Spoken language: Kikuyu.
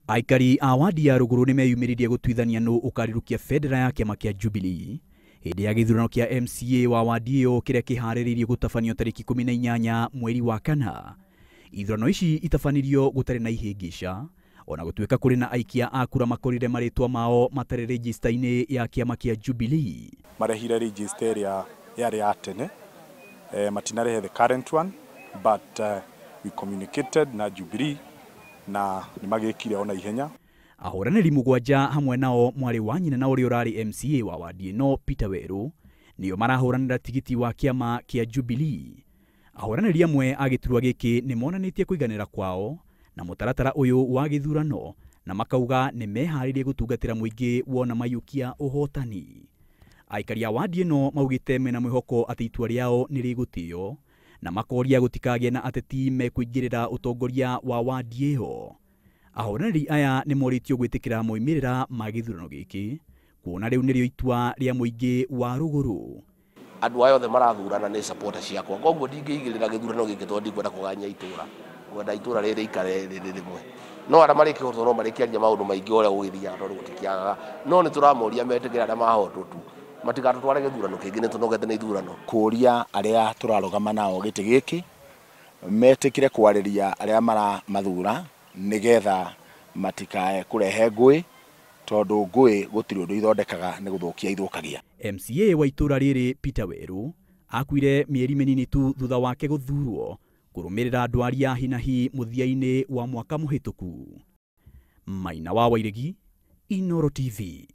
Aikari a wadi ya Rũgũrũ nĩmeyumĩririe gũtuithania nũ ũkarirũkia bendera ya kĩama kĩa Jubilee hĩndĩ ya gĩthurano kĩa MCA wa wadi ĩyo kĩrĩa kĩharĩrĩirio gũtabanio tarĩki 18 mweri wa kana. Ithurano ici itabanirio gũtarĩ na ihĩngĩca ona gũtuĩka kũrĩ na aikia a kura makorire marĩtwa mao matarĩ rejista-inĩ ya kĩama kĩa Jubilee. Marehire register ĩrĩa yarĩ ya tene, matinarehe the current one, but we communicated na Jubilee na nĩmagĩkire ona ihenya. Ahũranĩri 7 hamwe nao mwarĩ wa nyina na ũrĩa ũrarĩ MCA wa wadi ĩno Peter Weru nĩo marahũranĩra tigiti wa kĩama kĩa Jubilee. Ahũranĩri amwe a gĩturwa gĩkĩ nĩmonanĩtie kũiganĩra kwao na mũtaratara ũyũ wa gĩthurano na makauga nĩmeharĩirie gũtungatĩra mũingĩ wona maiyũkia ũhotani. Aikari a wadi ĩno maugĩte mena mwĩhoko atĩ itua rĩao nĩrĩgũtĩo na makoria gũtikagĩe na ateti mekũingĩrĩra ũtongoria wa wadi ĩyo. Ahũranĩri aya nĩmorĩtio gwĩtĩkĩra moimĩrĩra ma gĩthurano gĩkĩ kuona rĩu nĩrĩo itua rĩa mũingĩ wa Rũgũrũ. Andũ aya othe marathurana nĩ supporter ciakwa, koguo ndingĩigĩrĩra gĩthurano gĩkĩ tondũ ndikwenda kũgania itũra, ngwenda itũra rĩrĩ rĩikare rĩrĩ rĩmwe. No arĩa marĩkĩhotwo no marĩkĩaria maũndũ maingĩ ũrĩa gũgĩthiaga tondũ gũtikĩagaga, no nĩtũramoria metĩkĩre arĩa mahotwo tu matigatũtware gĩthurano kĩngĩ, nĩtũnogete nĩ ithurano. Kũria arĩa tũrarũgama nao gĩtĩ gĩkĩ metĩkĩre kwarĩria arĩa maramathura nĩgetha matikae kũrehe ngũĩ, tondũ ngũĩ gũtirĩ ũndũ ithondekaga, nĩ gũthũkia ithũkagia. MCA wa itũra rĩrĩ Peter Weru akuire mĩeri mĩnini tu thutha wake gũthurwo kũrũmĩrĩra ndwari ya hinahi mũthia-inĩ wa mwaka mũhĩtũku. Maina wa Wairegi, Inooro TV.